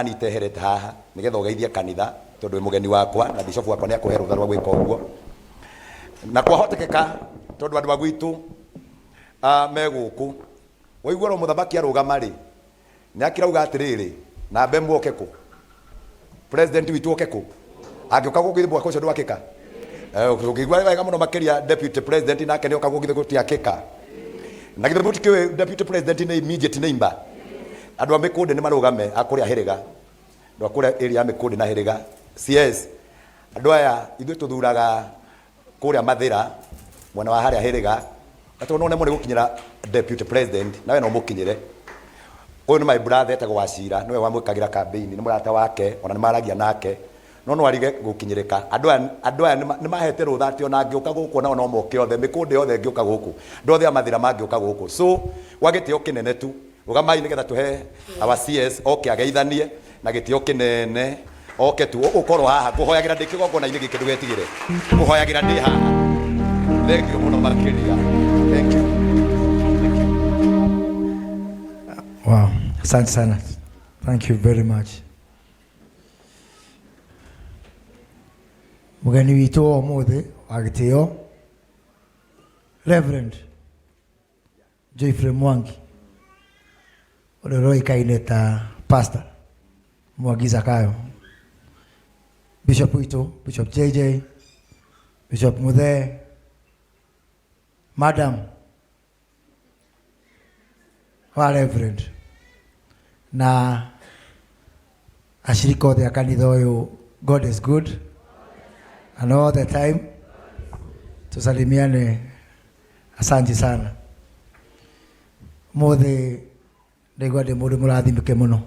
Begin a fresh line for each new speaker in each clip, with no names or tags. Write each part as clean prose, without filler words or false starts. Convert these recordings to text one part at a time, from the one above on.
Iteherete haha nigetha ũgeithie kanitha tondũ wĩ mũgeni wakwa na bishop wakwa nĩ akũhe rũtha rwa gwĩka ũguo. Na kwahotekeka tondũ andũ a gwitũ me gũkũ, waigua ro mũthamaki arũgama rĩ, nĩ akĩrauga atĩrĩrĩ, na ĩmwe oke kũ, president witũ oke kũ, angĩũka gũkũ githĩ mwaka ũcio ndwakĩka? Ũngĩigua wega mũno makĩria deputy president nake nĩ oka gũkũ githĩ gũtiakĩka? Na githĩ mũtikĩũĩ deputy president nĩ immediate neighbor? Andũ a Mĩkũndĩ nĩ marũgame a kũrĩa Hĩrĩga, andũ a kũrĩa area ya Mĩkũndĩ na Hĩrĩga, CS, andũ aya ithuĩ tũthuraga kũrĩa Mathĩra, mwena wa harĩa Hĩrĩga, na tondũ no ũnemwo nĩ gũkinyĩra deputy president, nawe no ũmũkinyĩre. Ũyũ nĩ my brother etagwo Wachira, nĩwe wamwĩkagĩra campaign, nĩ mũrata wake, ona nĩ maragia nake. No no arige gũkinyĩrĩka. Andũ aya andũ aya nĩ mahete rũtha atĩ ona ngĩũka gũkũ onao no moke othe, mĩkũndĩ yothe ĩngĩũka gũkũ, andũ othe a Mathĩra mangĩũka gũkũ. So gwa gĩtĩo kĩnene tu, rũgamai nĩgetha tũhe our CS oke ageithanie na gĩtĩo kĩnene oke tu. Ũgũkorwo haha, ngũhoyagĩra ndĩ kĩgongona-inĩ gĩkĩ ndũgetigĩre. Ngũhoyagĩra ndĩ haha. Thank you mũno makĩria. Thank you. Thank you.
Wow, asante sana. Thank you very much. Mũgeni witũ wa ũmũthĩ wa gĩtĩo, Reverend Geoffrey Mwangi, ũrĩa ũroĩkaine ta Pastor Mwangi Zakayo, Bishop witũ, Bishop JJ, Bishop Muthee, Madam wa Reverend na ashirika othe a kanitha ũyũ. God is good and all the time. Tusalimiane. Asante sana. Mũthĩ ndaigua ndĩ mũndũ mũrathimĩke mũno.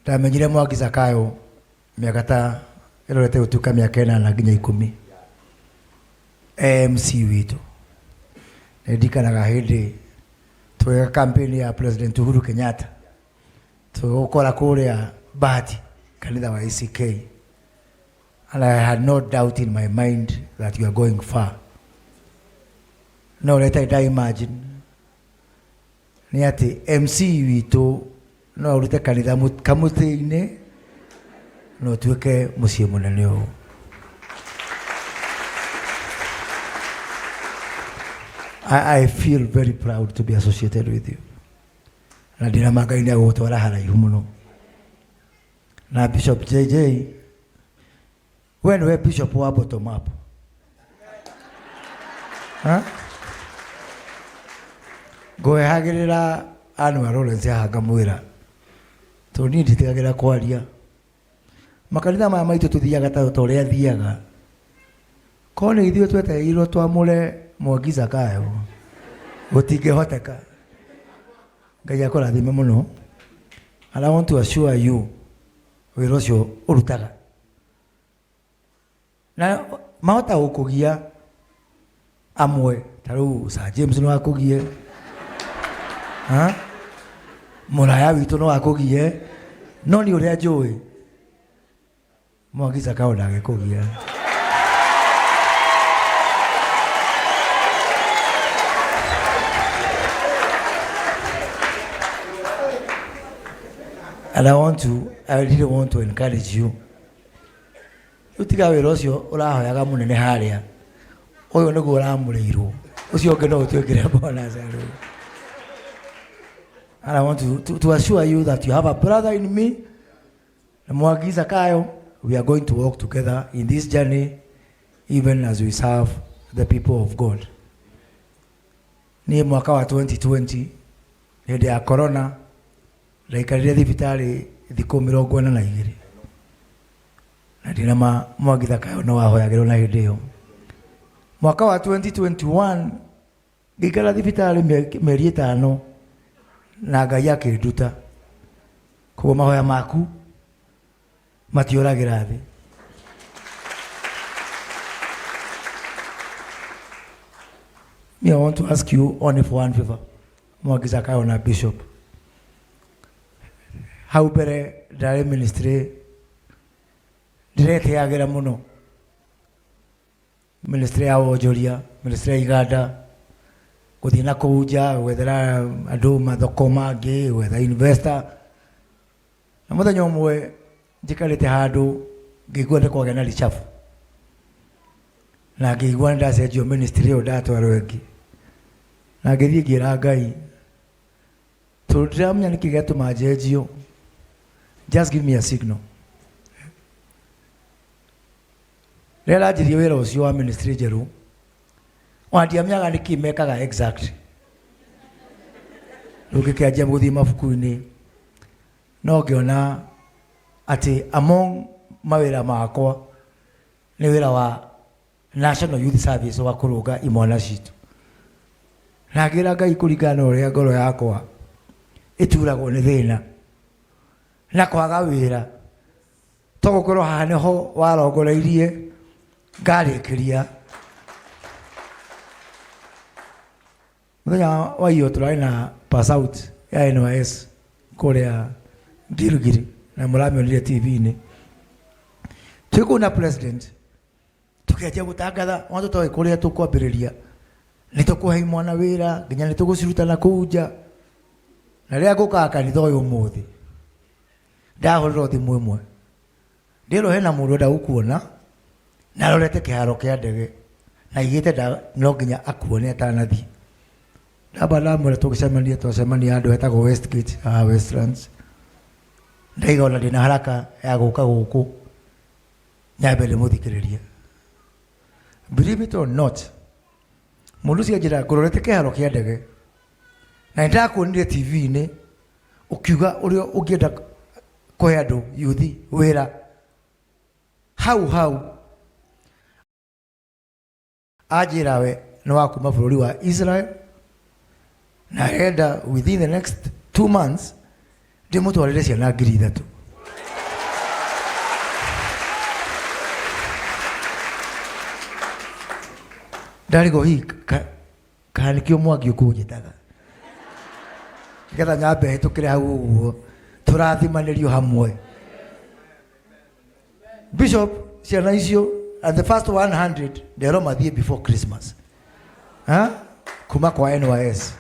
Ndamenyire Mwangi Zakayo mĩaka ta ĩrorete gũtuĩka mĩaka 8 nginya 10, MC witũ. Nĩ ndirikanaga hĩndĩ tweka campaign ya President Uhuru Kenyatta, tũgũkora kũrĩa Bahati, kanitha wa ACK, and I had no doubt in my mind that you are going far. No ũrĩa itarĩ nda imagine nĩ atĩ MC witũ no arute kanitha kamũtĩ-inĩ na ũtuĩke mũciĩ mũnene ũũ. I feel very proud to be associated with you. Na ndĩna ma Ngai nĩ agũgũtwara haraihu mũno. Na Bishop JJ, we nĩwe bishop wa bottom up. Ha? Ngwehagĩrĩra Anwar Lawrence haha ngamwĩra tondũ niĩ nditigagĩra kwaria. Makanitha maya maitũ tũthiaga ta ũrĩa thiaga. Korwo nĩ ithuĩ twetereirwo twamũre Mwangi Zakayo, gũtingĩhoteka. Ngai akũrathime mũno. And I want to assure you, wĩra ũcio ũrutaga na mahota gũkũgia amwe ta rĩu Sir James no akũgie, ha? Mũraya witũ no akũgie, no nĩ ũrĩa njũĩ Mwangi Zakayo ndangĩkũgia. And I really want to encourage you. Rĩu tiga wĩra ũcio ũrahoyaga mũnene harĩa, ũyũ nĩguo ũramũrĩirwo, ũcio ũngĩ no ũtwĩkĩre bonus rĩu. And I want to assure you that you have a brother in me, na Mwangi Zakayo. We are going to walk together in this journey even as we serve the people of God. Niĩ mwaka wa 2020 hĩndĩ ya corona ndaikarire thibitarĩ thikũ 42 na ndina ma Mwangi Zakayo no wahoyagĩrwo. Na hĩndĩ ĩyo mwaka wa 2021 ngĩikara thibitarĩ mĩeri 5 na Ngai akĩnduta. Koguo mahoya maku matiũragĩra thĩ. Me, I want to ask you only for one favor, Mwangi Zakayo na Bishop. Hau mbere ndarĩ ministry ndĩretĩagĩra mũno, ministry ya wonjoria, ministry ya iganda, gũthiĩ na kũu nja gwethera andũ mathoko mangĩ, gwetha investor. Na mũthenya ũmwe njikarĩte handũ ngĩigua nĩ kwagĩa na ricabu, na ngĩigua nĩ ndacenjio ministry ĩyo ndatwarwo ĩngĩ, na ngĩthiĩ ngĩra Ngai tondũ ndiramenya nĩkĩ gĩatũma njenjio, just give me a signal. Rĩrĩa ndanjirie wĩra ũcio wa ministry njerũ, ona ndiamenyaga nĩkĩ mekaga exactly. Rĩu ngĩkĩanjia gũthiĩ mabuku-inĩ, no ngĩona atĩ among mawĩra makwa nĩ wĩra wa National Youth Service wa kũrũnga imwana citũ. Na ngĩra Ngai kũringana na ũrĩa ngoro yakwa ĩturagwo nĩ thĩna na kwaga wĩra, to gũkorwo haha nĩho warongoreirie ngarĩkĩria. Mũthenya wa iyo tũrarĩ na pass out ya NYS kũrĩa Gilgil na mũramĩonire TV-inĩ. Twĩ kũu na president tũkĩanjia gũtangatha ona tũtoĩ kũrĩa tũkwambĩrĩria, nĩ tũkũhe imwana wĩra nginya nĩ tũgũciruta na kũu nja. Na rĩrĩa ngũkaga kanitha ũyũ ũmũthĩ ndahũrĩrwo thimũ ĩmwe, ndĩrwo hena mũndũ enda gũkuona na arorete kĩharo kĩa ndege na aigĩte no nginya akuone atanathiĩ. Ndamba ndamwĩra tũgĩcemania, twacemania handũ hetagwo Westgate haha Westlands. Ndaiga ona ndĩna haraka ya gũka gũkũ nyambe ndĩmũthikĩrĩrie. Believe it or not, mũndũ ũcio anjĩra ngũrorete kĩharo kĩa ndege na nĩndakuonire TV-inĩ ũkiuga ũrĩa ũngĩenda kũhe andũ yuthi wĩra hau hau. Anjĩra we nĩ wa kuma bũrũri wa Israel na arenda within the next 2 months ndĩmũtwarĩre ciana 3,000. Ndarigwo hihi kana nĩkĩo Mwangi ũkũnjĩtaga nĩgetha nyambe hĩtũkĩre hau ũguo tũrathimanĩrio hamwe. Bishop, ciana icio and the first 100 nderwo mathiĩ before Christmas, ha? Kuma kwa NYS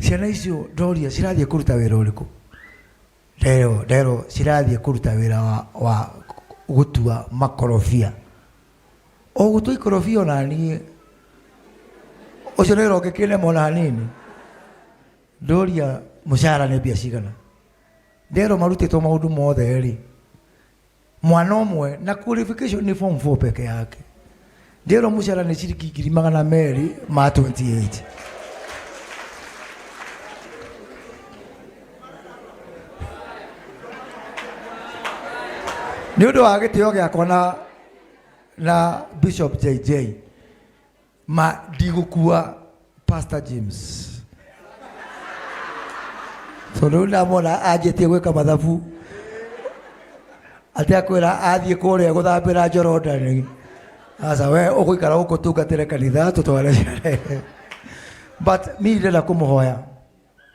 ciana icio ndoria cirathiĩ kũruta wĩra ũrĩkũ, nderwo cirathiĩ kũruta wĩra wa gũtua makorobia. O gũtua ikorobia ona niĩ ũcio nĩ wĩra ũngĩkĩnema ona hanini. Ndoria mũcara nĩ mbia cigana, nderwo marutĩtwo maũndũ mothe rĩ, mwana ũmwe na qualification nĩ form 4 peke yake, nderwo mũcara nĩ ciringi 228,000. Nĩ ũndũ wa gĩtĩo gĩakwa na Bishop JJ, ma ndigũkua Pastor James tondũ rĩu ndamona anjĩtie gwĩka mathabu atĩ akwĩra athiĩ kũrĩa gũthambĩra Jorodani. Aca, we ũgũikara gũkũ tungatĩre kanitha tũtware ciana. But mi ndĩrenda kũmũhoya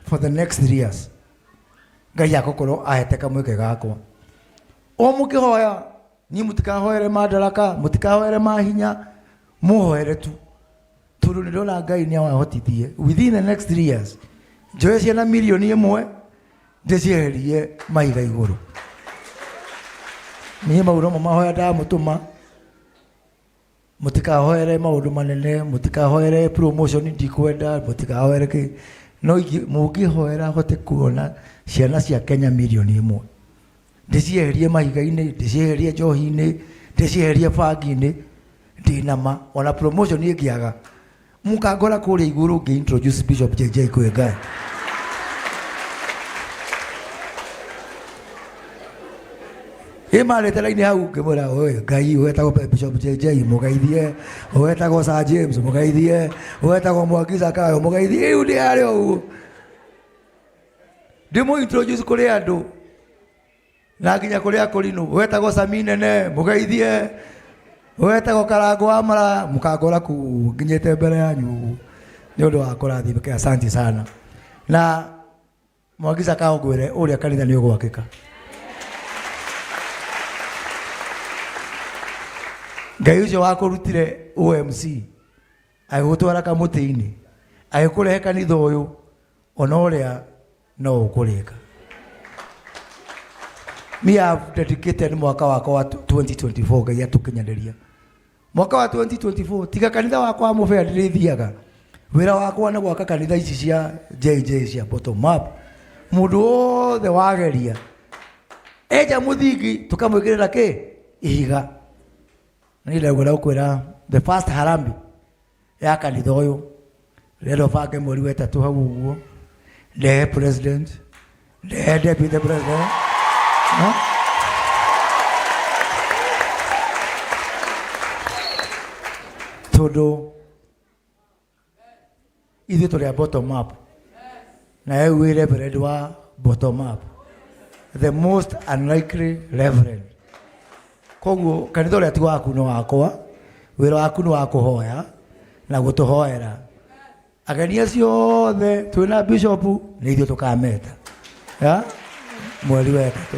for the next 3 years Ngai agũkorwo ahete kamweke gakwa. O mũkĩhoya niĩ, mũtikahoere madaraka, mũtikahoere mahinya, mũhoere tu, tondũ nĩ ndona Ngai nĩ awahotithie within the next 3 years njoe ciana 1 million ndĩcieherie mahiga igũrũ. Niĩ mau nomo mahoya ndamũtũma. Mũtikahoere maũndũ manene, mũtikahoere promotion, ndikwenda mũtikahoere kĩ, no mũngĩhoera hote kuona ciana cia Kenya 1 million ndĩcieherie mahiga-inĩ, ndĩcieherie njohi-inĩ, ndĩcieherie bangi-inĩ, ndĩna ma ona promotion ĩngĩaga mũkangora kũrĩa igũrũ ngĩ introduce Bishop JJ kwĩ Ngai. Ĩmarĩte raini hau ngĩmwĩra, "Oi Ngai, wetagwo Bishop JJ mũgeithie, wetagwo Sir James mũgeithie, wetagwo Mwangi Zakayo mũgeithie." Rĩu ndĩ harĩa ũguo ndĩmũ introduce kũrĩ andũ na nginya kũrĩ akũrinũ, wetagwo Sami Nene mũgeithie, wetagwo Karango wa Mara, mũkangora kuu nginyĩte mbere yanyu ũguo nĩ ũndũ wa kũrathimĩka. Asante sana. Na Mwangi Zakayo, ngwĩre ũrĩa kanitha nĩ ũgwakĩka. Ngai ũcio wakũrutire OMC agĩgũtwara kamũtĩ-inĩ agĩkũrehe kanitha ũyũ, ona ũrĩa no ũkũrĩka. Me have dedicated mwaka wakwa wa 2024 Ngai atũkinyanĩria. Mwaka wa 2024 tiga kanitha wakwa wa Mũbea ndĩrĩthiaga. Wĩra wakwa nĩ gwaka kanitha ici cia JJ cia bottom up. Mũndũ wothe wageria enja mũthingi tũkamwĩkĩrĩra kĩ ihiga. Niĩ ndagwĩra gũkwĩra the first harambee ya kanitha ũyũ rĩrĩa ũbange mweri wa ĩtatũ hau ũguo ndehe president ndehe deputy president no? Tondũ ithuĩ tũrĩ a bottom up na we wĩ reverend wa bottom up, the most unlikely reverend. Koguo kanitha ũrĩa ti waku nĩ wakwa, wĩra waku nĩ wa kũhoya na gũtũhoera. Ageni acio othe twĩna bishop nĩ ithuĩ tũkameta ya mweri wa ĩtatũ.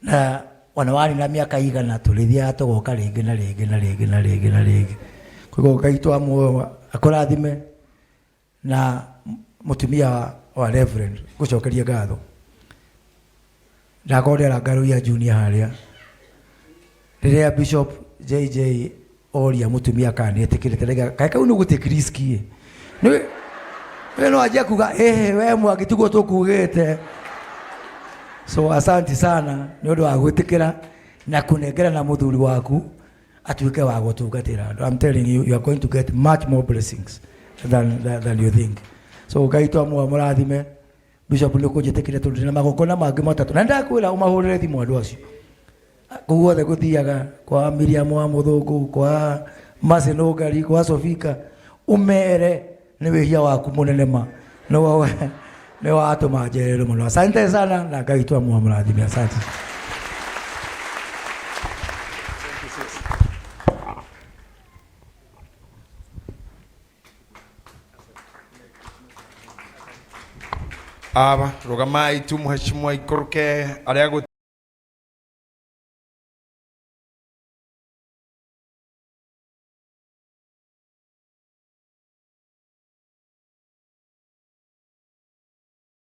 Na ona warĩ na mĩaka igana tũrĩthiaga tũgoka rĩngĩ na rĩngĩ na rĩngĩ na rĩngĩ na rĩngĩ. Koguo Ngai twa muoyo akũrathime na mũtumia wa reverend ngũcokeria ngatho. Ndakorwo ndĩra Ngaruiya Junior harĩa rĩrĩa Bishop JJ oria mũtumia kana nĩ etĩkĩrĩte rĩga kaĩ kau nĩ gũtake risk ĩ nĩ we no anjia kuga ĩhĩ we Mwangi tiguo tũkugĩte. So asanti sana nĩ ũndũ wa gwĩtĩkĩra na kũnengera na mũthuri waku atuĩke wa gũtungatĩra andũ. I'm telling you, you are going to get much more blessings than you think. So Ngai twamũa mũrathime. Bishop nĩ kũnjĩtĩkĩria tondũ ndĩna magongona mangĩ matatũ na ndakwĩra ũmahũrĩre thimũ andũ acio kũu guothe gũthiaga kwa Miriam wa Mũthũngũ, kwa Mercy Nũngari, kwa Sofika, ũmere nĩ wĩhia waku mũnene ma nĩ watũma njererwo mũno. Asante sana na Ngai twamũa mũrathime. Asante.
Aba rugamai tu mheshimiwa ikoroke aria.